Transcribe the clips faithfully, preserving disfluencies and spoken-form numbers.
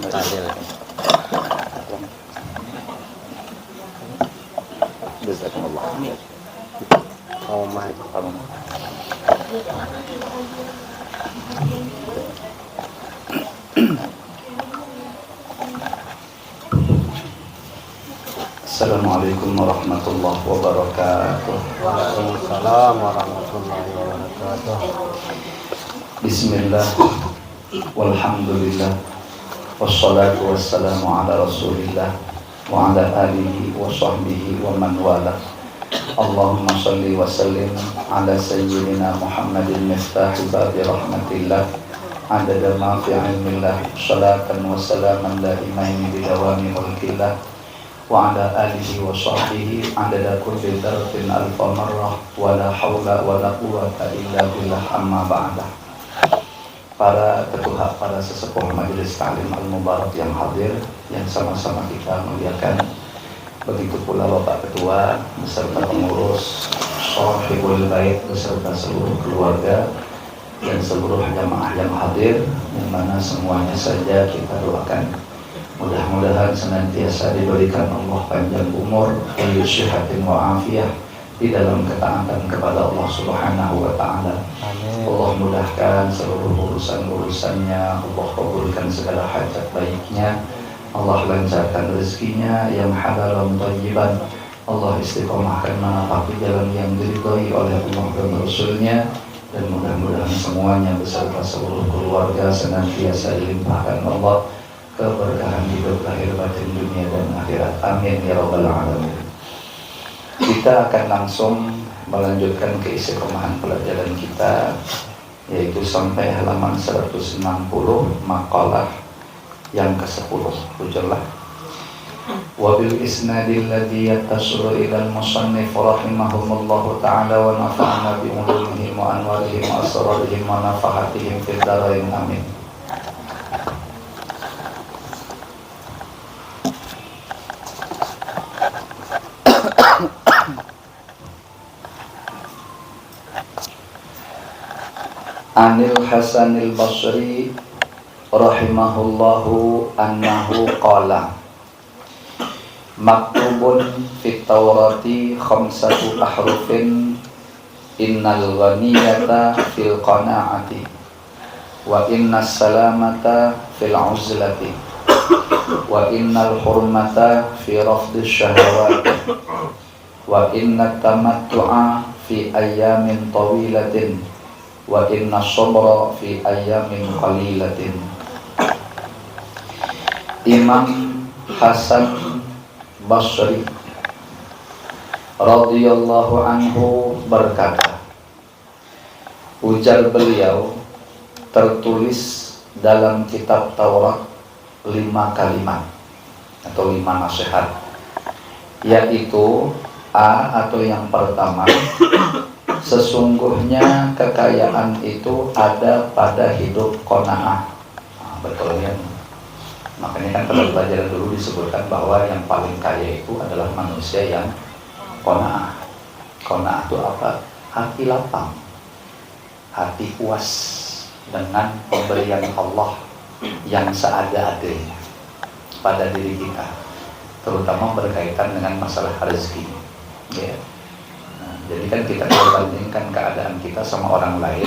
Adil. Jazakumullah. Oh, mari. Assalamualaikum warahmatullahi wabarakatuh. Waalaikumsalam warahmatullahi wabarakatuh. Bismillah. Walhamdulillah. Wassalatu wassalamu ala Rasulillah wa ala alihi wa sahbihi wa man wala. Allahumma salli wa sallim ala sayyidina Muhammadin miftahi babi rahmatillah, adada ma fi ilmillah, salatan wa salaman daimaini bidawami mulkillah, wa ala alihi wa sahbihi adada kulli darfin alfa marrah, wa la haula wa la quwwata illa billah, amma ba'da. Para tetuha, para sesepuh Majelis Taklim Al-Mubarak yang hadir, yang sama-sama kita muliakan, begitu pula Bapak Ketua beserta pengurus, Sohibul Bait beserta seluruh keluarga, dan seluruh jamaah yang hadir, yang mana semuanya saja kita doakan mudah-mudahan senantiasa diberikan Allah panjang umur, kulli sihatin wa afiyah, di dalam ketaatan kepada Allah Subhanahu wa Ta'ala. Amin. Allah mudahkan seluruh urusan-urusannya, Allah kabulkan segala hajat baiknya, Allah lancarkan rezekinya yang halalan thayyiban, Allah istiqomahkan menapaki jalan yang diridhoi oleh Allah dan Rasulnya, dan mudah-mudahan semuanya beserta seluruh keluarga senantiasa dilimpahkan Allah keberkahan hidup lahir batin dunia dan akhirat. Amin ya rabbal alamin. Kita akan langsung melanjutkan keistiqomahan pelajaran kita, yaitu sampai halaman seratus enam puluh, makalah yang kesepuluh. Bujurlah. Wa bil isnadil ladzi yattasilu ilal musannif rahimahumullahu ta'ala wa nafa'ana bi ulumihim wa anwarihim wa asrarihim wa nafahatihim fid darain. Amin. Anil Hasanil Basri rahimahullahu annahu qala, maktubun fit Taurati khamsatu ahrufin, innal ghaniyata fil qanaati, wa innas salamata fil uzlati, wa innal hurmata fi rafdis syahawati, wa innat tamattu'a fi ayyamin tawilatin, wa innas sabra fi ayyamin qalilatin. Imam Hasan Basri radhiyallahu anhu berkata, ujar beliau, tertulis dalam kitab Taurat lima kalimat atau lima nasihat, yaitu A atau yang pertama, sesungguhnya kekayaan itu ada pada hidup qanaah. Nah, betul ya. Makanya kan pada pelajaran dulu disebutkan bahwa yang paling kaya itu adalah manusia yang qanaah. Qanaah itu apa? Hati lapang, hati puas dengan pemberian Allah yang seada-adanya pada diri kita, terutama berkaitan dengan masalah rezeki. Ya. Nah, jadi kan kita kalau bandingkan keadaan kita sama orang lain,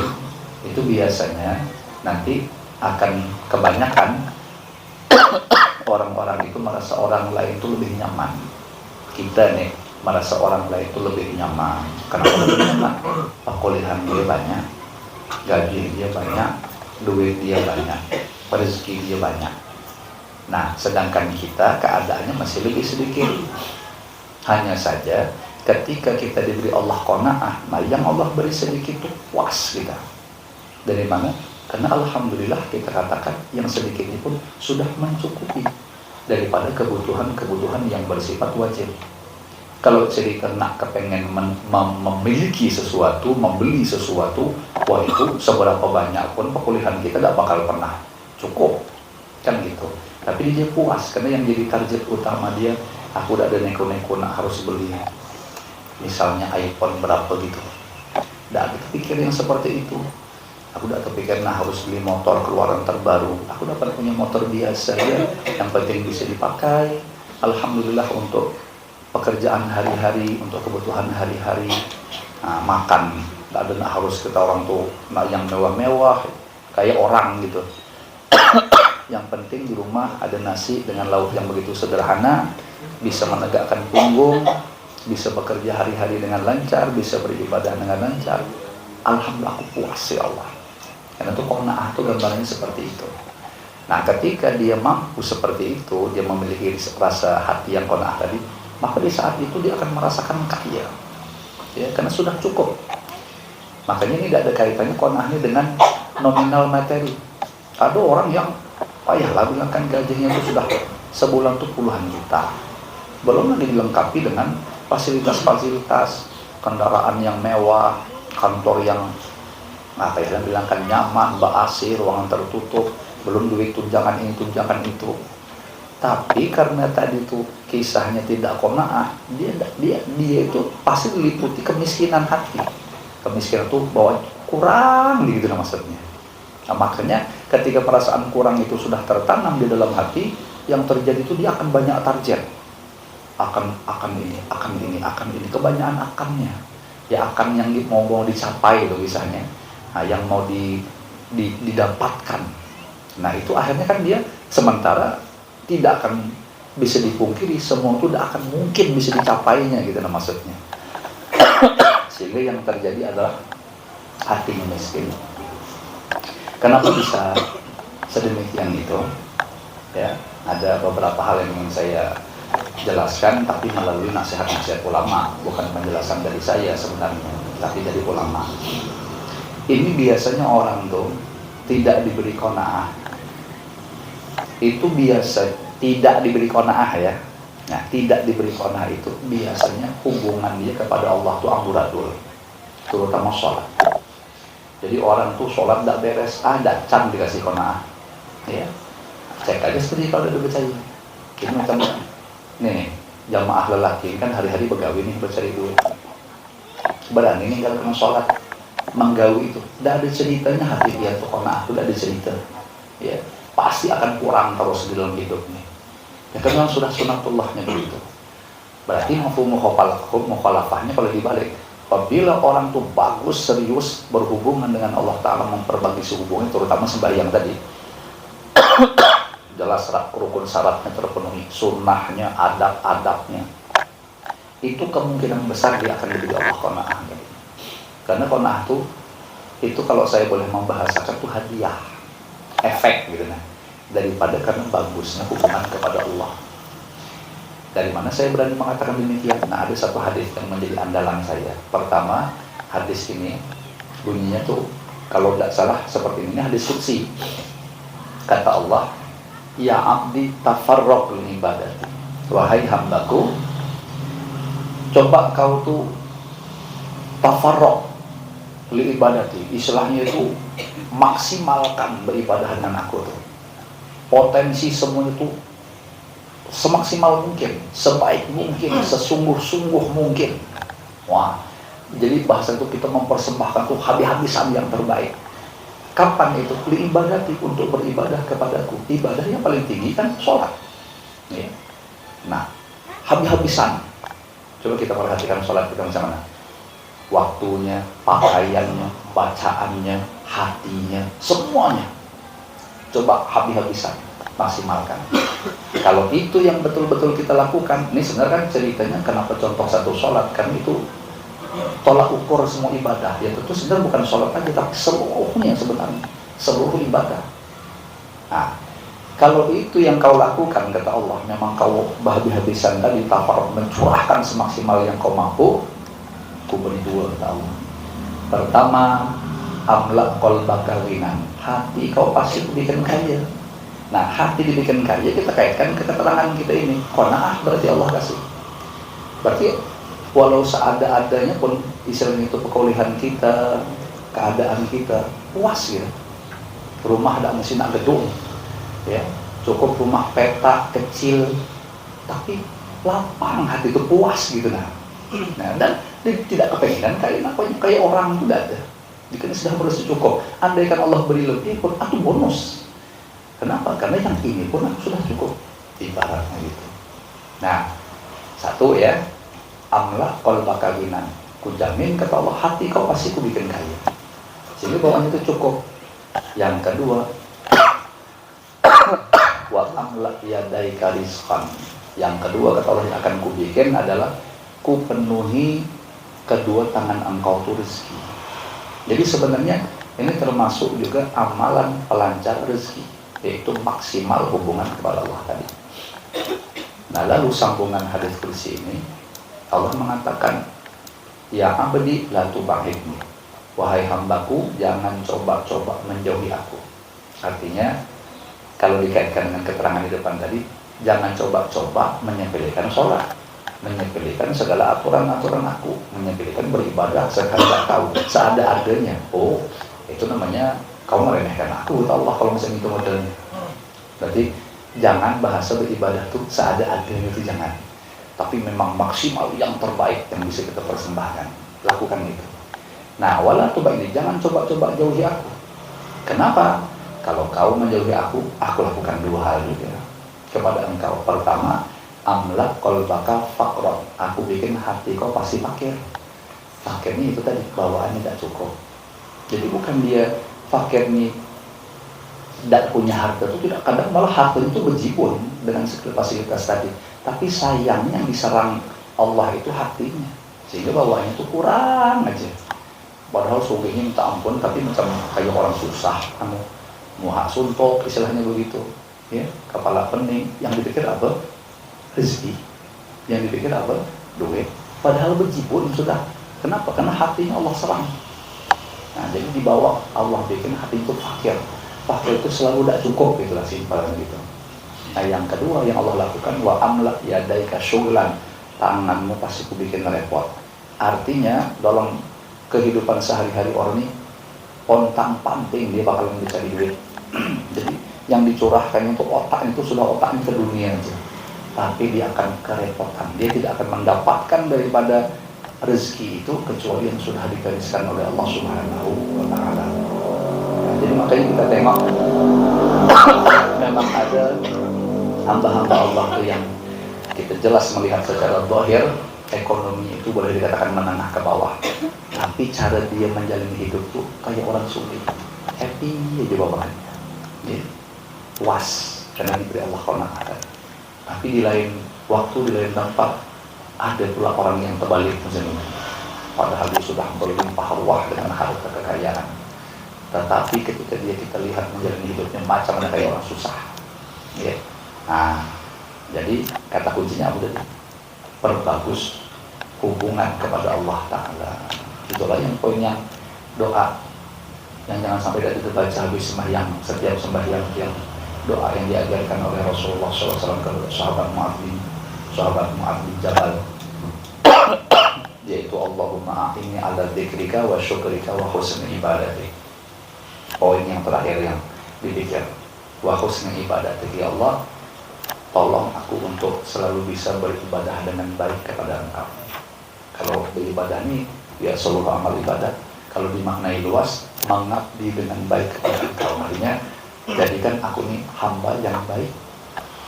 itu biasanya nanti akan kebanyakan orang-orang itu merasa orang lain itu lebih nyaman. Kita nih merasa orang lain itu lebih nyaman. Kenapa lebih nyaman? Pakulihan dia banyak, gaji dia banyak, duit dia banyak, rezeki dia banyak. Nah, sedangkan kita keadaannya masih lebih sedikit. Hanya saja, ketika kita diberi Allah qanaah, nah, yang Allah beri sedikit itu puas kita. Dari mana? Karena alhamdulillah kita katakan yang sedikit ini pun sudah mencukupi daripada kebutuhan-kebutuhan yang bersifat wajib. Kalau jadi ternak kepengen men- mem- memiliki sesuatu, membeli sesuatu, wah, itu seberapa banyak pun pakulihan kita tidak bakal pernah cukup, kan gitu. Tapi dia puas karena yang jadi target utama dia, aku tidak ada neko-neko nak harus beli misalnya iPhone berapa gitu. Tidak kita pikir yang seperti itu. Aku dah terpikir nah harus beli motor keluaran terbaru. Aku dapat punya motor biasa ya, yang penting bisa dipakai. Alhamdulillah untuk pekerjaan hari-hari, untuk kebutuhan hari-hari. Nah, makan, tak ada nak harus kita orang tuh nak yang mewah-mewah kayak orang gitu. Yang penting di rumah ada nasi dengan lauk yang begitu sederhana, bisa menegakkan punggung, bisa bekerja hari-hari dengan lancar, bisa beribadah dengan lancar. Alhamdulillah, aku puas, ya Allah. Karena itu qanaah tuh gambarannya seperti itu. Nah, ketika dia mampu seperti itu, dia memiliki rasa hati yang qanaah tadi, maka di saat itu dia akan merasakan kaya. Ya, karena sudah cukup. Makanya ini tidak ada kaitannya qanaah ini dengan nominal materi. Ada orang yang payahlah bilang kan gajinya itu sudah sebulan tuh puluhan juta. Belum lagi dilengkapi dengan fasilitas-fasilitas, kendaraan yang mewah, kantor yang, nah, kayak bilang kan nyaman, ba-A C, ruangan tertutup, belum duit tunjangan ini tunjangan itu. Tapi karena tadi tuh kisahnya tidak qanaah, dia dia dia itu pasti diliputi kemiskinan hati. Kemiskinan tuh bahwa kurang gitu, nah, maksudnya. Nah, makanya ketika perasaan kurang itu sudah tertanam di dalam hati, yang terjadi itu dia akan banyak target. Akan akan ini, akan ini, akan ini, kebanyakan akannya. Ya, akan yang di, mau mau dicapai loh misalnya. Nah, yang mau di, di didapatkan. Nah, itu akhirnya kan dia sementara tidak akan bisa dipungkiri, semua itu tidak akan mungkin bisa dicapainya gitu, nah, maksudnya. Sehingga yang terjadi adalah hatinya miskin. Kenapa bisa sedemikian itu? Ya, ada beberapa hal yang ingin saya jelaskan, tapi melalui nasihat-nasihat ulama, bukan penjelasan dari saya sebenarnya, tapi dari ulama. Ini biasanya orang tuh tidak diberi qanaah. Itu biasa tidak diberi qanaah, ya. Nah, tidak diberi qanaah itu biasanya hubungan dia kepada Allah tuh amburadul, terutama sholat. Jadi orang tuh sholat tidak beres, ah, tidak can dikasih qanaah. Ya, cek aja sendiri kalau ada percaya. Jadi macam nih, jamaah lelaki kan hari-hari begawi nih, bercari duit. Berani ninggalkan sholat, menggawi itu. Tidak ada ceritanya hati dia tuh qanaah, tidak ada cerita. Ya, pasti akan kurang terus di dalam hidup nih. Ya, karena sudah sunatullahnya begitu. Berarti mafhum mukhalafahnya kalau dibalik. Apabila orang tuh bagus, serius berhubungan dengan Allah Ta'ala, memperbaiki hubungan, terutama sembahyang tadi, jelas rukun syaratnya terpenuhi, sunnahnya, adab-adabnya, itu kemungkinan besar dia akan diberi Allah qanaah. Karena qanaah tuh, itu kalau saya boleh membahasakan tuh hadiah, efek gitu, nah, daripada karena bagusnya hubungan kepada Allah. Dari mana saya berani mengatakan demikian? Nah, ada satu hadis yang menjadi andalan saya. Pertama, hadis ini bunyinya tuh, kalau tidak salah seperti ini, hadis qudsi. Kata Allah, "Ya abdi, tafarraq li ibadati." Wahai hambaku, coba kau tuh tafarraq li ibadati, istilahnya itu maksimalkan beribadah dengan aku tuh. Potensi semuanya tuh semaksimal mungkin, sebaik mungkin, sesungguh-sungguh mungkin. Wah, jadi bahasa itu kita mempersembahkan tuh habis-habisan yang terbaik. Kapan itu? Li ibadati, untuk beribadah kepadaku. Ibadah yang paling tinggi kan sholat. Ya. Nah, habis-habisan. Coba kita perhatikan sholat kita macam mana. Waktunya, pakaiannya, bacaannya, hatinya, semuanya. Coba habis-habisan, maksimalkan. Kalau itu yang betul-betul kita lakukan, ini sebenarnya kan ceritanya kenapa contoh satu sholat, kan itu tolak ukur semua ibadah. Ya, tentu sebenarnya bukan sholat aja, tapi seluruhnya sebenarnya. Seluruh ibadah. Nah, kalau itu yang kau lakukan, kata Allah, memang kau habis-habisan tadi, tafarraq, mencurahkan semaksimal yang kau mampu, ku beri dua, kata Allah. Pertama, amla qalbaka ghinan, hati kau pasti dibikin kaya. Nah, hati dibikin kaya kita kaitkan ke keterangan kita ini. Qanaah berarti Allah kasih. Berarti walau seada-adanya pun, istilahnya itu, kekulihan kita, keadaan kita, puas gitu. Rumah tidak mesti nak gedung, ya, cukup rumah petak kecil, tapi lapang hati itu, puas gitu, nah. Nah, dan di- tidak kepenginan kayak apa, kayak orang itu tidak ada. Jika ini sudah merasa cukup, andaikan Allah beri lebih pun, itu bonus. Kenapa? Karena yang ini pun aku sudah cukup. Ibaratnya gitu. Nah, satu ya, amla qalbaka ghinan. Kujamin kata Allah, hati kau pasti kubikin kaya. Sehingga bawaannya itu cukup. Yang kedua, wa amla yadaika rizqan. Yang kedua kata Allah yang akan kubikin adalah kupenuhi kedua tangan engkau tu rezeki. Jadi sebenarnya ini termasuk juga amalan pelancar rezeki, yaitu maksimal hubungan kepada Allah tadi. Nah, lalu sambungan hadis kursi ini, Allah mengatakan, "Ya abdi, la tuba'idni." Wahai hambaku, jangan coba-coba menjauhi aku. Artinya, kalau dikaitkan dengan keterangan di depan tadi, jangan coba-coba menyepelekan sholat, menyepelekan segala aturan-aturan aku, menyepelekan beribadah sekehendak kau, seada-adanya. Oh, itu namanya kau meremehkan aku, kata Allah, kalau misalnya itu modelnya. Berarti jangan bahasa beribadah tuh seada-adanya itu jangan. Tapi memang maksimal yang terbaik yang bisa kita persembahkan. Lakukan itu. Nah, wala tuba'idni, jangan coba-coba jauhi aku. Kenapa? Kalau kau menjauhi aku, aku lakukan dua hal juga kepada engkau. Pertama, amla qalbaka faqran. Aku bikin hati kau pasti fakir. Fakirnya itu tadi, bawaannya tidak cukup. Jadi bukan dia fakir nih tidak punya harta tuh tidak, kadang malah harta itu bejibun dengan segala fasilitas tadi. Tapi sayangnya yang diserang Allah itu hatinya, sehingga bawaannya tuh kurang aja. Padahal sugihnya minta ampun, tapi macam kayak orang susah, anu, muha suntuk istilahnya begitu. Ya, kepala pening, yang dipikir apa? Rezeki. Yang dipikir apa? Duit. Padahal bejibun sudah. Kenapa? Karena hatinya Allah serang. Nah, jadi dibawa Allah bikin hati itu fakir. Fakir itu selalu tidak cukup, gitulah simpelnya gitu. Nah, yang kedua yang Allah lakukan, wa amla yadaika syughlan, tanganmu pasti kubikin repot. Artinya dalam kehidupan sehari-hari orang ini pontang panting dia bakalan mencari duit. Jadi yang dicurahkan itu otak itu sudah otaknya ke dunia aja, tapi dia akan kerepotan, dia tidak akan mendapatkan daripada rezeki itu kecuali yang sudah digariskan oleh Allah Subhanahu wa Ta'ala. Nah, jadi makanya kita tengok memang ada hamba-hamba Allah tuh yang kita jelas melihat secara zahir ekonomi itu boleh dikatakan menengah ke bawah, tapi cara dia menjalani hidup tuh kayak orang sugih, happy aja bawaannya, ya, puas karena diberi Allah qanaah. Tapi di lain waktu, di lain tempat, ada pula orang yang terbalik macam ini. Padahal dia sudah berlimpah ruah dengan harta kekayaan, tetapi ketika dia kita lihat menjalani hidupnya macam mana kayak orang susah, ya. Nah, jadi kata kuncinya apa tadi? Perbagus hubungan kepada Allah Ta'ala. Itulah yang poinnya doa yang jangan sampai tidak kita baca habis sembahyang, setiap sembahyang yang doa yang diajarkan oleh Rasulullah sallallahu alaihi wasallam kepada sahabat Mu'adz bin sahabat Mu'adz bin Jabal, yaitu Allahumma a'inni ala dzikrika wa syukrika wa husni ibadatik. Poin yang terakhir yang dipikir, wa husni ibadatik, ya Allah, tolong aku untuk selalu bisa beribadah dengan baik kepada Engkau. Kalau beribadah ni ya seluruh amal ibadah. Kalau dimaknai luas, mengabdi dengan baik kepada Engkau. Artinya, jadikan aku ni hamba yang baik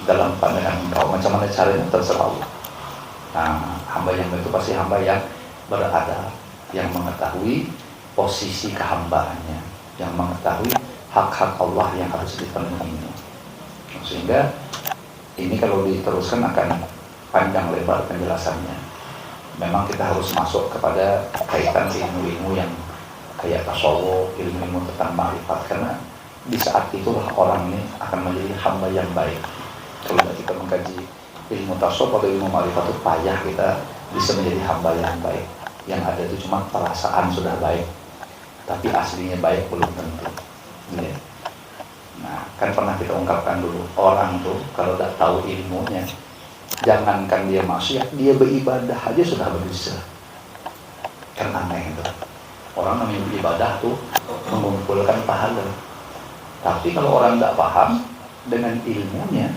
dalam pandangan Engkau. Macam mana caranya, terserah Allah. Nah, hamba yang baik itu pasti hamba yang beradab, yang mengetahui posisi kehambaannya, yang mengetahui hak-hak Allah yang harus dipenuhinya. Sehingga ini kalau diteruskan akan panjang lebar penjelasannya. Memang kita harus masuk kepada kaitan ilmu-ilmu yang kayak tasawuf, ilmu-ilmu tentang makrifat, karena di saat itulah orang ini akan menjadi hamba yang baik. Kalau tidak kita mengkaji ilmu tasawuf atau ilmu makrifat itu payah kita bisa menjadi hamba yang baik. Yang ada itu cuma perasaan sudah baik, tapi aslinya baik belum tentu. Iya. Nah, kan pernah kita ungkapkan dulu, orang tuh kalau tidak tahu ilmunya, jangankan dia maksiat, dia beribadah aja sudah berdosa. Kan aneh itu. Orang namanya beribadah tuh mengumpulkan pahala. Tapi kalau orang tidak paham dengan ilmunya,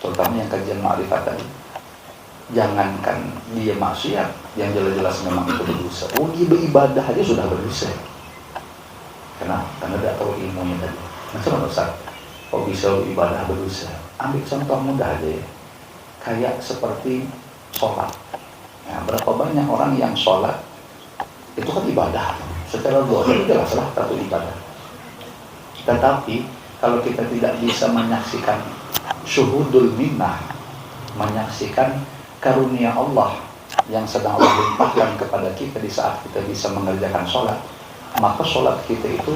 terutama yang kajian makrifat tadi, jangankan dia maksiat, yang jelas-jelas memang itu berdosa. Oh, dia beribadah aja sudah berdosa. Nah, karena tidak tahu ilmunya tadi. Macam mana, Ustaz? Kok bisa ibadah berdosa? Ambil contoh mudah aja ya. Kayak seperti sholat. Nah, berapa banyak orang yang sholat itu kan ibadah. Secara zahir jelaslah satu ibadah. Tetapi kalau kita tidak bisa menyaksikan syuhudul minnah, menyaksikan karunia Allah yang sedang Allah limpahkan kepada kita di saat kita bisa mengerjakan sholat, maka sholat kita itu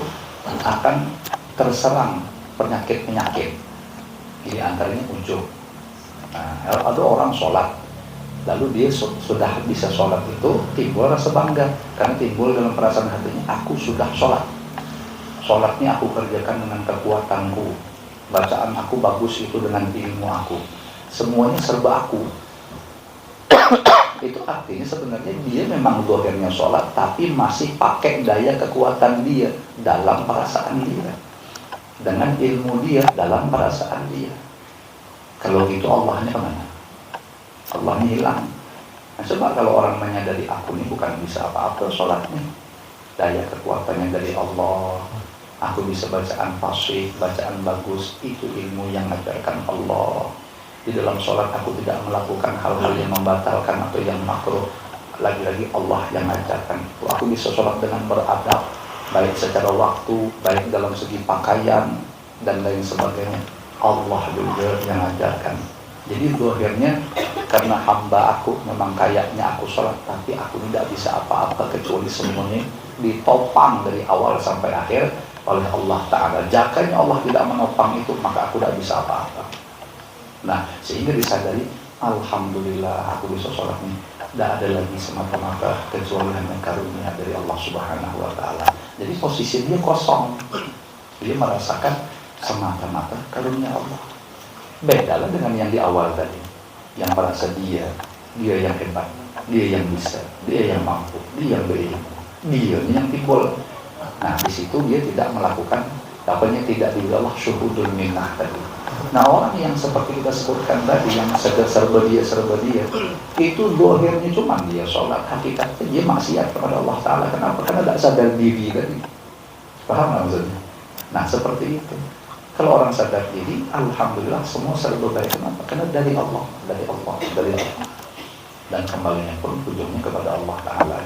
akan terserang penyakit-penyakit. Ini antaranya ujub. Nah, ada orang sholat, lalu dia su- sudah bisa sholat itu timbul rasa bangga karena timbul dalam perasaan hatinya, aku sudah sholat. Sholat ini aku kerjakan dengan kekuatanku. Bacaan aku bagus itu dengan ilmu aku. Semuanya serba aku. Itu artinya sebenarnya dia memang dohirnya sholat, tapi masih pakai daya kekuatan dia dalam perasaan dia, dengan ilmu dia dalam perasaan dia. Kalau gitu Allahnya kemana? Allahnya hilang. Nah, coba kalau orang menyadari, aku ini bukan bisa apa-apa sholat nih, daya kekuatannya dari Allah. Aku bisa bacaan fasih, bacaan bagus, itu ilmu yang ngajarkan Allah. Di dalam sholat aku tidak melakukan hal-hal yang membatalkan atau yang makruh. Lagi-lagi Allah yang ngajarkan. Aku bisa sholat dengan beradab, baik secara waktu, baik dalam segi pakaian, dan lain sebagainya. Allah juga yang ngajarkan. Jadi dohirnya karena hamba aku memang kayaknya aku sholat, tapi aku tidak bisa apa-apa kecuali semuanya ditopang dari awal sampai akhir oleh Allah Ta'ala. Jakanya Allah tidak menopang itu, maka aku tidak bisa apa-apa. Nah, sehingga disadari, alhamdulillah aku bisa sholat nih. Tidak ada lagi semata-mata kecuali hanya karunia dari Allah Subhanahu wa Ta'ala. Jadi posisi dia kosong. Dia merasakan semata-mata karunia Allah. Bedalah dengan yang di awal tadi, yang merasa dia, dia yang hebat, dia yang bisa, dia yang mampu, dia yang berilmu, dia ni yang timbul. Nah, di situ dia tidak melakukan, apanya, tidak diulah syuhudul minnah tadi. Nah, orang yang seperti kita sebutkan tadi, yang serba dia, serba dia, itu dohirnya cuma dia sholat, hakikatnya dia maksiat kepada Allah Ta'ala. Kenapa? Karena tidak sadar diri tadi. Paham nggak maksudnya? Nah, seperti itu. Kalau orang sadar diri, alhamdulillah, semua serba baik. Kenapa? Karena dari Allah, dari Allah, dari Allah. Dan kembalinya pun ujungnya kepada Allah Ta'ala.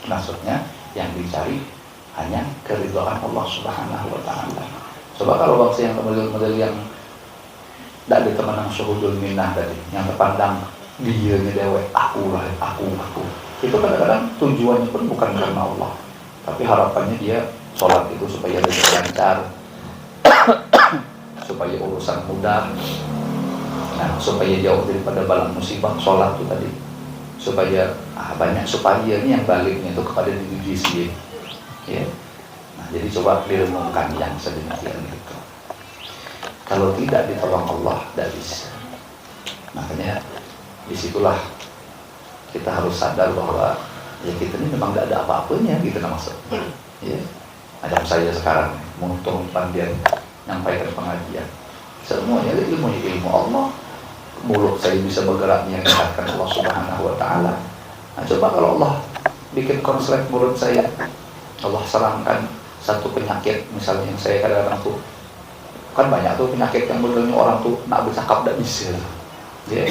Maksudnya, yang dicari hanya keridhaan Allah Subhanahu wa Ta'ala. Coba kalau bangsa yang model-model yang tidak ada teman yang syuhudul minnah tadi, yang terpandang dianya dewek, aku lah, aku, aku. Itu kadang-kadang tujuannya pun bukan karena Allah, tapi harapannya dia sholat itu supaya rezeki lancar, supaya urusan mudah, nah, supaya jauh daripada bala musibah sholat itu tadi, supaya ah, banyak supaya ini yang baliknya itu kepada diri sendiri, ya. Nah, jadi coba direnungkan yang sedemikian itu. Kalau tidak ditolong Allah, tidak bisa. Makanya disitulah kita harus sadar bahwa ya kita ini memang tidak ada apa-apanya gitu, nah, maksudnya. Ya, macam saya sekarang, muntung pandian nyampaikan pengajian. Semuanya ilmu, ilmu Allah. Mulut saya bisa bergerak menyehatkan Allah Subhanahu wa Ta'ala. Nah, coba kalau Allah bikin konslet mulut saya, Allah serangkan satu penyakit, misalnya yang saya kadang-kadang tuh, kan banyak tuh penyakit yang modelnya orang tuh nak bercakap tidak bisa tuh. Ya,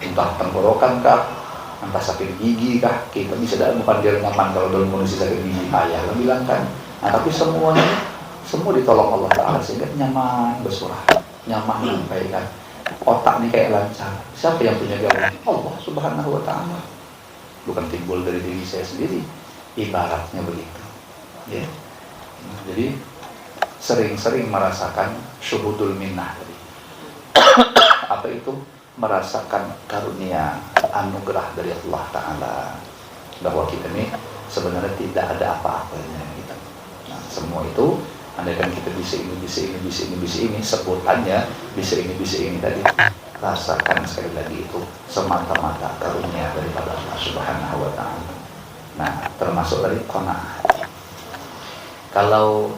entah tenggorokan kah, entah sakit gigi kah, kita bisa tidak bukan dia nyaman kalau dalam kondisi sakit gigi, ayah lah bilang kan. Nah, tapi semuanya, semua ditolong Allah Ta'ala sehingga nyaman bersurah, nyaman menyampaikan. Otak ini kayak lancar. Siapa yang punya gawai? Allah Subhanahu wa Ta'ala. Bukan timbul dari diri saya sendiri. Ibaratnya begitu. Ya. Nah, jadi sering-sering merasakan syuhudul minnah tadi. Apa itu? Merasakan karunia, anugerah dari Allah Ta'ala, bahwa kita ini sebenarnya tidak ada apa-apanya gitu. Nah, semua itu andaikan kita bisa ini, bisa ini, bisa ini, bisa ini, sebutannya bisa ini, bisa ini tadi, rasakan sekali lagi itu semata-mata karunia daripada Allah Subhanahu wa Ta'ala. Nah, termasuk tadi qanaah. Kalau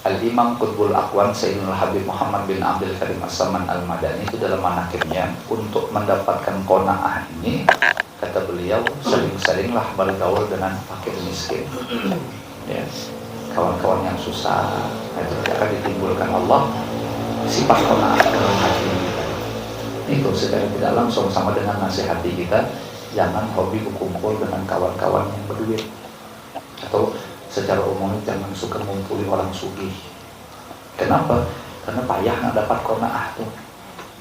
Al-Imam Qutbul Aqwan Sayyidina Habib Muhammad bin Abdul Karim As-Saman Al-Madani itu dalam manaqibnya, untuk mendapatkan qanaah ini, kata beliau, sering-seringlah bergaul dengan fakir miskin. Ya, kawan-kawan yang susah, nah, itu nanti akan ditimbulkan Allah sifat qanaah dalam hati. Itu secara tidak langsung sama dengan nasihati kita, jangan hobi berkumpul dengan kawan-kawan yang berduit. Atau secara umum, jangan suka ngumpuli orang sugih. Kenapa? Karena payah nak dapat qanaah tuh.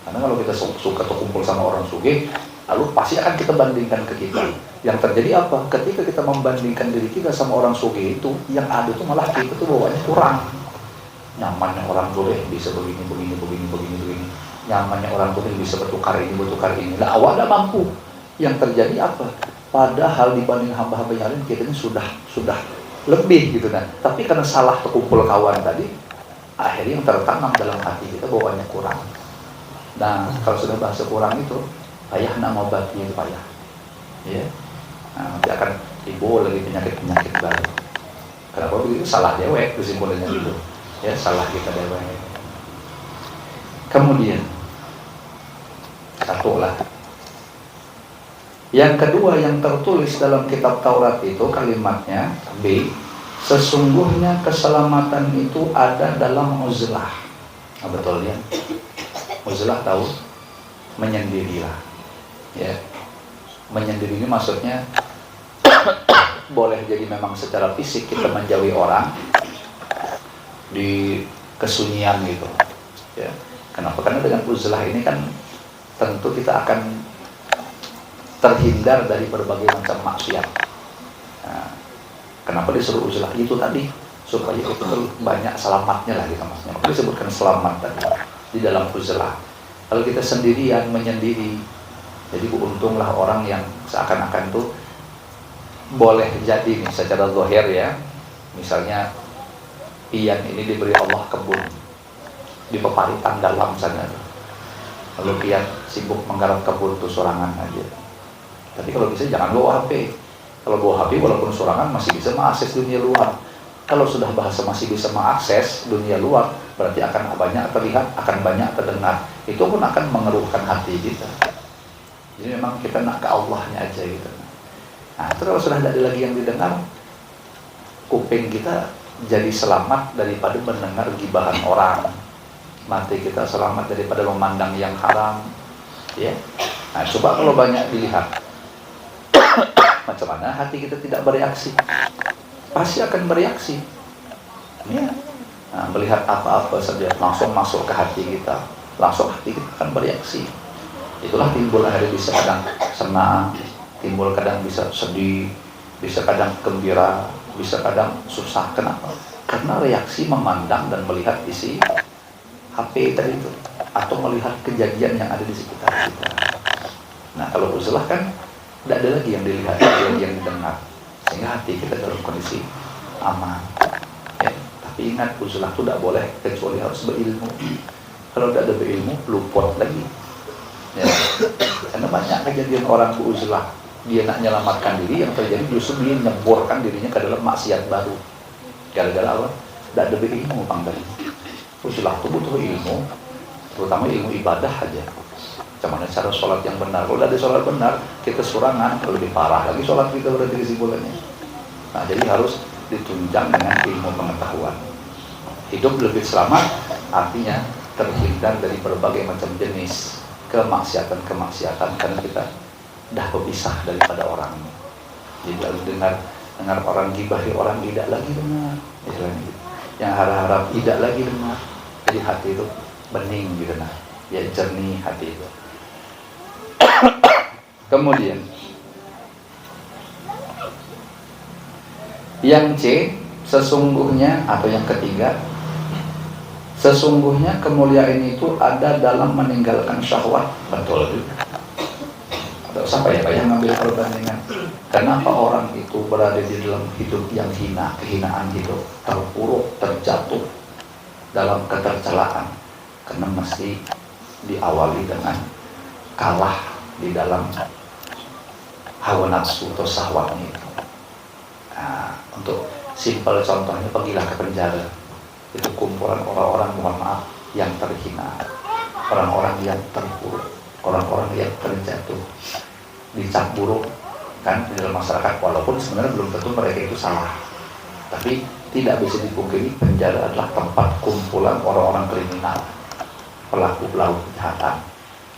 Karena kalau kita su- suka tuh kumpul sama orang sugih, lalu pasti akan kita bandingkan ke kita. Yang terjadi apa? Ketika kita membandingkan diri kita sama orang sugih itu, yang ada tuh malah kita tuh bawaannya kurang. Nyamannya orang tuh deh bisa begini, begini, begini, begini, begini. Nyamannya orang tuh deh bisa bertukar ini, bertukar ini. Lah, awak nggak mampu. Yang terjadi apa? Padahal dibanding hamba-hamba yang lain, kita ini sudah sudah lebih gitu kan. Tapi karena salah terkumpul kawan tadi, akhirnya yang tertanam dalam hati kita bawaannya kurang. Nah, kalau sudah bahasa kurang itu, payah nak ngobatnya itu payah. Ya. Nah, nanti akan timbul lagi penyakit-penyakit baru. Kenapa begitu? Salah dewek kesimpulannya gitu. Ya, salah kita dewek. Kemudian, satu lah. Yang kedua yang tertulis dalam kitab Taurat itu kalimatnya, B, sesungguhnya keselamatan itu ada dalam uzlah. Nah, betul ya? Uzlah tahu? Menyendirilah. Ya. Menyendiri ini maksudnya boleh jadi memang secara fisik kita menjauhi orang di kesunyian gitu. Ya. Kenapa? Karena dengan uzlah ini kan tentu kita akan terhindar dari berbagai macam maksiat. Nah, kenapa disuruh uzlah itu tadi? Supaya itu tuh banyak selamatnya lah gitu maksudnya. Makanya disebutkan selamat tadi di dalam uzlah. Kalau kita sendirian, menyendiri, jadi beruntunglah orang yang seakan-akan tuh boleh jadi nih secara zahir ya, misalnya pian ini diberi Allah kebun di peparitan dalam sana tuh. Lalu pian sibuk menggarap kebun tuh sorangan aja. Tapi kalau bisa jangan bawa H P. Kalau bawa H P walaupun sorangan masih bisa mengakses dunia luar. Kalau sudah bahasa masih bisa mengakses dunia luar, berarti akan banyak terlihat, akan banyak terdengar. Itu pun akan mengeruhkan hati kita. Jadi memang kita nak ke Allahnya aja gitu. Nah, itu kalau sudah tidak ada lagi yang didengar, kuping kita jadi selamat daripada mendengar gibahan orang. Mata kita selamat daripada memandang yang haram. Ya. Nah, coba kalau banyak dilihat, macam mana hati kita tidak bereaksi? Pasti akan bereaksi. Ya. Nah, melihat apa-apa saja langsung masuk ke hati kita, langsung hati kita akan bereaksi. Itulah timbul akhirnya bisa kadang senang, timbul kadang bisa sedih, bisa kadang gembira, bisa kadang susah. Kenapa? Karena reaksi memandang dan melihat isi H P tadi itu, atau melihat kejadian yang ada di sekitar kita. Nah, kalau uzlah kan tidak ada lagi yang dilihat, tidak ada lagi yang didengar, sehingga hati kita dalam kondisi aman. Ya, tapi ingat, uzlah itu tidak boleh kecuali harus berilmu. Kalau tidak ada berilmu, luput lagi. Ya. Karena banyak kejadian orang beruzlah, dia nak menyelamatkan diri, yang terjadi justru dia nyeburkan dirinya ke dalam maksiat baru. Gara-gara apa? Tidak ada berilmu pang tadi. Uzlah itu butuh ilmu, terutama ilmu ibadah aja. Macam mana cara sholat yang benar? Kalau tidak ada sholat benar, kita sorangan, lebih parah lagi sholat kita berarti kesimpulannya. Nah, jadi harus ditunjang dengan ilmu pengetahuan. Hidup lebih selamat, artinya terhindar dari berbagai macam jenis kemaksiatan-kemaksiatan karena kita dah berpisah daripada orang. Jadi kalau dengar dengar orang gibahi orang, tidak lagi dengar, misalnya gitu. Yang harap-harap tidak lagi dengar. Jadi hati itu bening gitu, nah, ya, jernih hati itu. Kemudian yang C, sesungguhnya, atau yang ketiga, sesungguhnya kemuliaan itu ada dalam meninggalkan syahwat. Betul juga. Tidak usah payah-payah ngambil perbandingan. Kenapa orang itu berada di dalam hidup yang hina, kehinaan hidup, terpuruk, terjatuh dalam ketercelaan? Karena mesti diawali dengan kalah di dalam hawa nafsu atau syahwatnya itu. Nah, untuk simpel contohnya, pergilah ke penjara. Itu kumpulan orang-orang, mohon maaf, yang terhina, orang-orang yang terpuruk, orang-orang yang terjatuh, dicap buruk kan di dalam masyarakat, walaupun sebenarnya belum tentu mereka itu salah. Tapi tidak bisa dipungkiri, penjara adalah tempat kumpulan orang-orang kriminal, pelaku-pelaku kejahatan.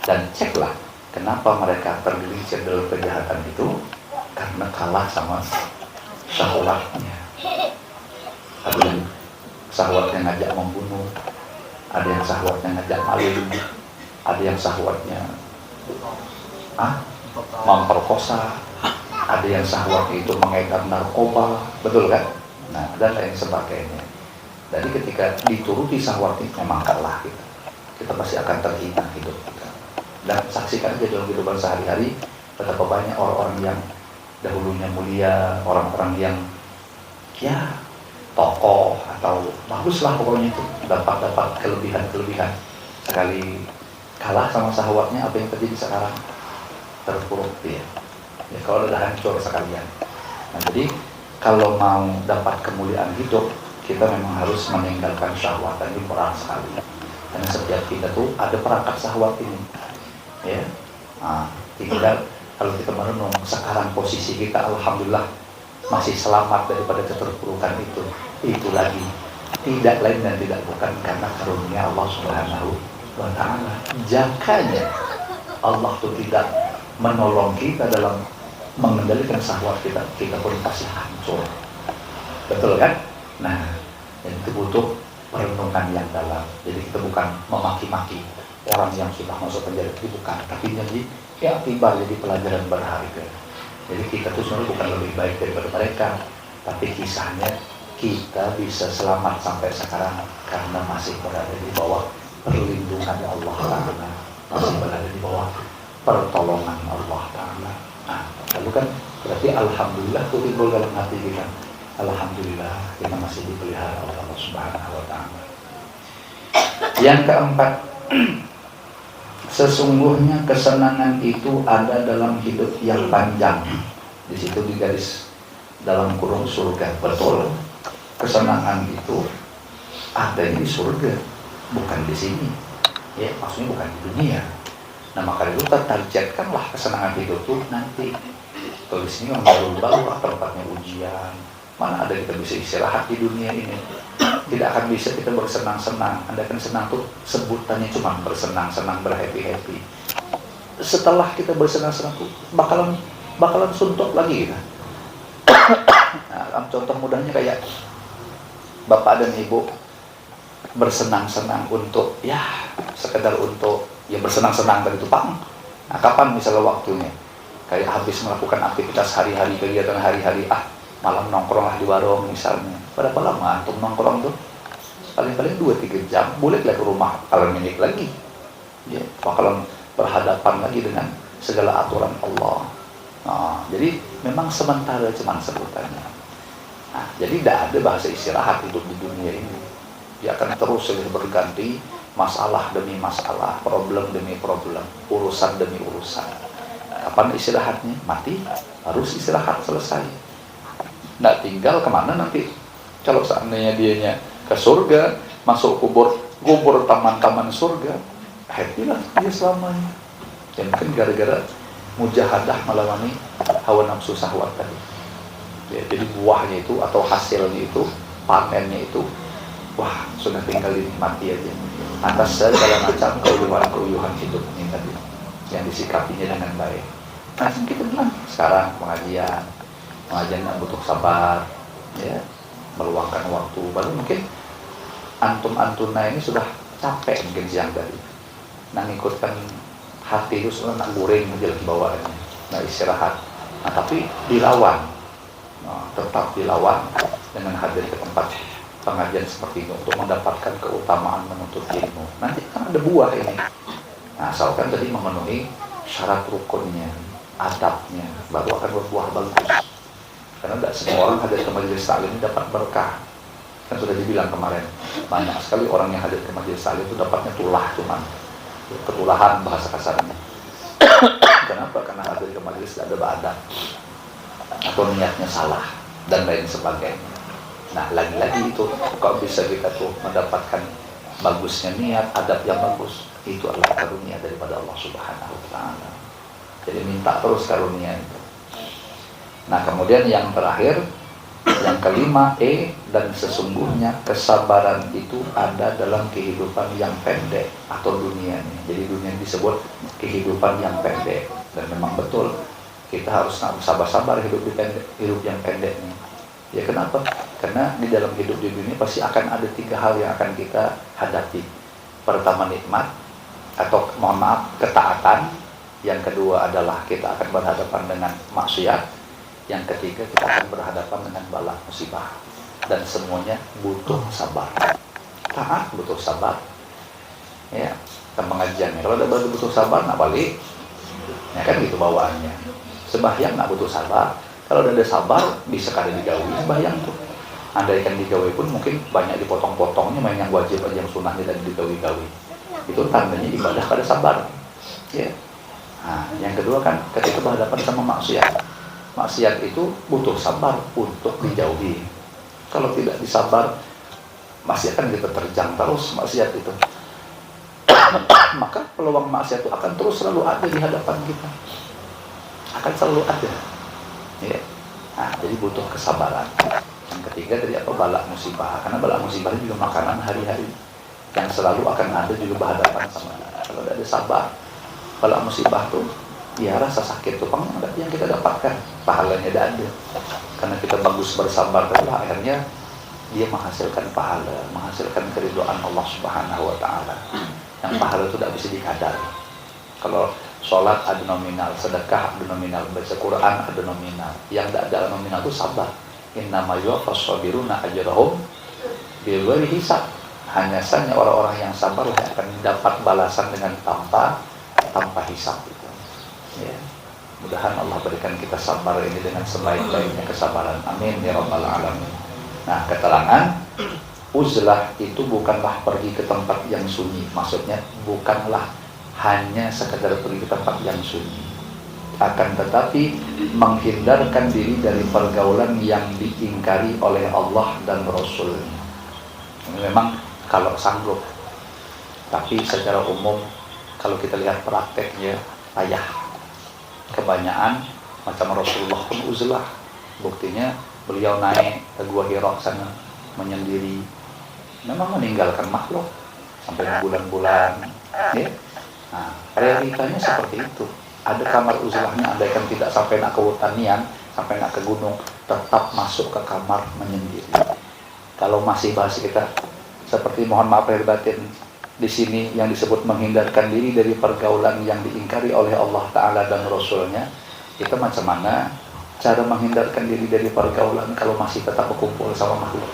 Dan ceklah kenapa mereka tergelincir dalam kejahatan itu, karena kalah sama syahwatnya. Ada yang syahwatnya ngajak membunuh, ada yang syahwatnya ngajak maling, ada yang syahwatnya ah, memperkosa, ada yang syahwatnya itu mengedar narkoba, betul kan? Nah, dan lain sebagainya. Jadi ketika dituruti syahwat ini memang kalah kita. Kita pasti akan terhina hidup kita. Dan saksikan aja dalam kehidupan sehari-hari, betapa banyak orang-orang yang dahulunya mulia, orang-orang yang ya tokoh atau baguslah pokoknya itu, dapat dapat kelebihan-kelebihan, sekali kalah sama syahwatnya, apa yang terjadi sekarang? Terpuruk dia. Ya, kalau ada hancur sekalian. Nah, jadi kalau mau dapat kemuliaan hidup, kita memang harus meninggalkan syahwat, dan ini berat sekali. Karena setiap kita tuh ada perangkat syahwat ini. Ya. Nah, tinggal kalau kita merenung sekarang posisi kita, alhamdulillah, masih selamat daripada keterpurukan itu. Itu lagi tidak lain dan tidak bukan karena karunia Allah Subhanahu wa Ta'ala. Jakanya Allah tuh tidak menolong kita dalam mengendalikan syahwat kita, kita pun pasti hancur. Betul kan? Nah, itu butuh perenungan yang dalam. Jadi kita bukan memaki-maki orang yang sudah masuk penjara itu, bukan, tapi jadi ya tiba jadi pelajaran berharga. Jadi kita tuh sebenarnya bukan lebih baik daripada mereka, tapi kisahnya kita bisa selamat sampai sekarang karena masih berada di bawah perlindungan Allah Ta'ala, masih berada di bawah pertolongan Allah Ta'ala. Nah, lalu kan berarti alhamdulillah tuh timbul dalam hati kita. Alhamdulillah kita masih dipelihara oleh Allah Subhanahu wa Ta'ala. Yang keempat, sesungguhnya kesenangan itu ada dalam hidup yang panjang. Di situ digaris dalam kurung surga. Betul, kesenangan itu ada di surga, bukan di sini. Ya, maksudnya bukan di dunia. Nah, maka itu targetkanlah kesenangan hidup tuh nanti. Tulis ini yang baru-baru lah tempatnya ujian, mana ada kita bisa istirahat di dunia ini? Tidak akan bisa kita bersenang-senang. Andaikan senang tuh sebutannya cuma bersenang-senang, berhappy-happy. Setelah kita bersenang-senang tuh bakalan bakalan suntuk lagi kita. Nah, contoh mudahnya kayak bapak dan ibu bersenang-senang untuk ya sekedar untuk ya bersenang-senang tadi tuh pang. Nah, kapan misalnya waktunya? Kayak habis melakukan aktivitas hari-hari, kegiatan hari-hari, ah, malam nongkrong lah di warung misalnya. Berapa lama antum nongkrong tuh? Paling-paling dua tiga jam, balik lah ke rumah, kalau milik lagi. Ya, bakalan berhadapan lagi dengan segala aturan Allah. Nah, jadi memang sementara cuman sebutannya. Nah, jadi tidak ada bahasa istirahat hidup di dunia ini. Dia akan terus silih berganti masalah demi masalah, problem demi problem, urusan demi urusan. Kapan istirahatnya? Mati, harus istirahat selesai. Nggak tinggal kemana nanti. Kalau seandainya dianya ke surga, masuk kubur, kubur taman-taman surga, happy lah dia selamanya. Ya mungkin gara-gara mujahadah melawani hawa nafsu syahwat tadi. Ya, jadi buahnya itu atau hasilnya itu, panennya itu, wah, sudah tinggal dinikmati aja. Atas segala macam keuyuhan-keuyuhan hidup ini tadi yang disikapinya dengan baik. Nah, kita bilang sekarang pengajian, pengajian yang butuh sabar, ya, meluangkan waktu. Baru mungkin antum antuna ini sudah capek mungkin siang tadi. Nah, ngikutkan hati itu sebenarnya nak goreng aja lah bawaannya. Nah, istirahat. Nah, tapi dilawan. Nah, tetap dilawan dengan hadir ke tempat pengajian seperti ini untuk mendapatkan keutamaan menuntut ilmu. Nanti kan ada buah ini. Nah, asalkan tadi memenuhi syarat rukunnya, adabnya, baru akan berbuah bagus. Karena tidak semua orang hadir ke majelis taklim ini dapat berkah. Kan sudah dibilang kemarin, banyak sekali orang yang hadir ke majelis taklim itu dapatnya tulah cuman. Ketulahan bahasa kasarnya. Kenapa? Karena hadir ke majelis tidak ada beradab. Atau niatnya salah dan lain sebagainya. Nah, lagi-lagi itu kok bisa kita tuh mendapatkan bagusnya niat, adab yang bagus, itu adalah karunia daripada Allah Subhanahu wa Ta'ala. Jadi minta terus karunia itu. Nah, kemudian yang terakhir, Yang kelima, E, dan sesungguhnya kesabaran itu ada dalam kehidupan yang pendek atau dunia ini. Jadi dunia disebut kehidupan yang pendek. Dan memang betul, kita harus sabar-sabar hidup di pendek, hidup yang pendek ini. Ya, kenapa? Karena di dalam hidup di dunia pasti akan ada tiga hal yang akan kita hadapi. Pertama nikmat, atau mohon maaf, ketaatan. Yang kedua adalah kita akan berhadapan dengan maksiat. Yang ketiga, kita akan berhadapan dengan bala musibah. Dan semuanya butuh sabar. Taat butuh sabar. Ya, dan pengajiannya. Kalau ada butuh sabar, nak balik. Ya kan gitu bawaannya. Sembahyang nak butuh sabar. Kalau ada sabar, bisa kada digawi sembahyang tuh. Andaikan digawi pun mungkin banyak dipotong-potongnya, main yang wajib aja, yang sunnahnya tadi digawi-gawi. Itu tandanya ibadah kada sabar. Ya. Nah, yang kedua kan ketika berhadapan sama maksiat. Maksiat itu butuh sabar untuk dijauhi. Kalau tidak disabar, masih akan kita terjang terus maksiat itu. Maka peluang maksiat itu akan terus selalu ada di hadapan kita. Akan selalu ada. Ya. Nah, jadi butuh kesabaran. Yang ketiga tadi apa? Bala musibah. Karena bala musibah ini juga makanan hari-hari yang selalu akan ada juga berhadapan sama kita. Kalau tidak ada sabar, bala musibah tuh, ya, rasa sakit tuh pang yang kita dapatkan, pahalanya tidak ada. Karena kita bagus bersabar, itulah akhirnya dia menghasilkan pahala, menghasilkan keridhaan Allah Subhanahu wa Ta'ala. Yang pahala itu tidak bisa dikadar. Kalau sholat ada nominal, sedekah ada nominal, baca Quran ada nominal. Yang tidak ada nominal itu sabar. Innama yuwaffas sabiruna ajrahum bighairi hisab. Hanya saja orang-orang yang sabar lah yang akan dapat balasan dengan tanpa tanpa hisab itu. Ya. Mudahan Allah berikan kita sabar ini dengan sebaik-baiknya kesabaran. Amin ya rabbal alamin. Nah, keterangan uzlah itu bukanlah pergi ke tempat yang sunyi. Maksudnya bukanlah hanya sekedar pergi ke tempat yang sunyi. Akan tetapi menghindarkan diri dari pergaulan yang diingkari oleh Allah dan Rasulnya. Ini memang kalau sanggup. Tapi secara umum kalau kita lihat prakteknya payah. Kebanyakan macam Rasulullah pun uzlah. Buktinya beliau naik ke Gua Hira sana menyendiri. Memang meninggalkan makhluk sampai berbulan-bulan. Ya. Nah, realitanya seperti itu. Ada kamar uzlahnya, andaikan tidak sampai nak ke hutan nian, sampai nak ke gunung, tetap masuk ke kamar menyendiri. Kalau masih bahas kita seperti, mohon maaf lahir batin, di sini yang disebut menghindarkan diri dari pergaulan yang diingkari oleh Allah Ta'ala dan Rasulnya, kita macam mana cara menghindarkan diri dari pergaulan kalau masih tetap berkumpul sama makhluk?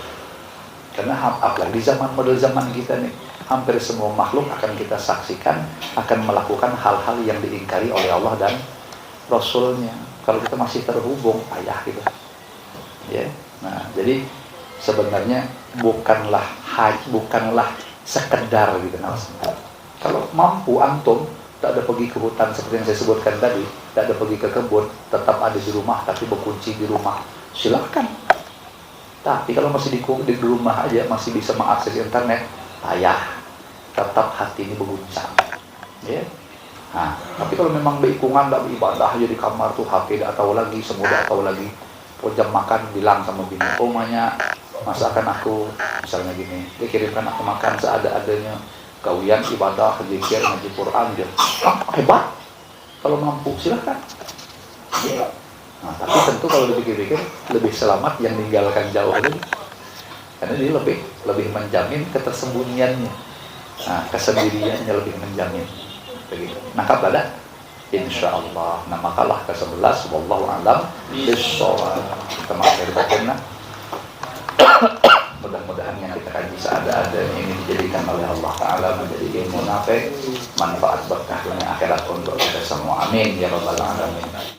Karena ha- apalagi di zaman model zaman kita nih, hampir semua makhluk akan kita saksikan akan melakukan hal-hal yang diingkari oleh Allah dan Rasulnya. Kalau kita masih terhubung, payah kita. Ya. Nah, jadi sebenarnya bukanlah ha- bukanlah sekedar gitu, nah. Kalau mampu antum, tak ada pergi ke hutan seperti yang saya sebutkan tadi, tak ada pergi ke kebun, tetap ada di rumah tapi berkunci di rumah, silakan. Tapi kalau masih di, ku- di rumah aja, masih bisa mengakses internet, payah. Tetap hati ini berguncang. Ya. Nah, tapi kalau memang beikungan, tak beribadah aja di kamar tuh, H P tak tahu lagi, semua tak tahu lagi. Oh, jam makan bilang sama bini, "Oh, manya, masakan aku," misalnya gini, dia kirimkan aku makan seada-adanya. Gawian, ibadah, zikir, ngaji Quran, dia, "Ah, hebat." Kalau mampu, silahkan. Nah, tapi tentu kalau dipikir-pikir, lebih selamat yang ninggalkan jauh tadi. Karena dia lebih lebih menjamin ketersembunyiannya. Nah, kesendiriannya lebih menjamin. Begitu. Nangkap, Lada? Insya Allah. Nah, makalah ke sebelas. Wallahu a'lam bishawab. Kita maaf lahir batin, nah. Mudah-mudahan yang kita kaji seada-adanya ini dijadikan oleh Allah Ta'ala menjadi ilmu nafi, manfaat, berkah dunia akhirat untuk kita semua. Amin ya rabbal alamin.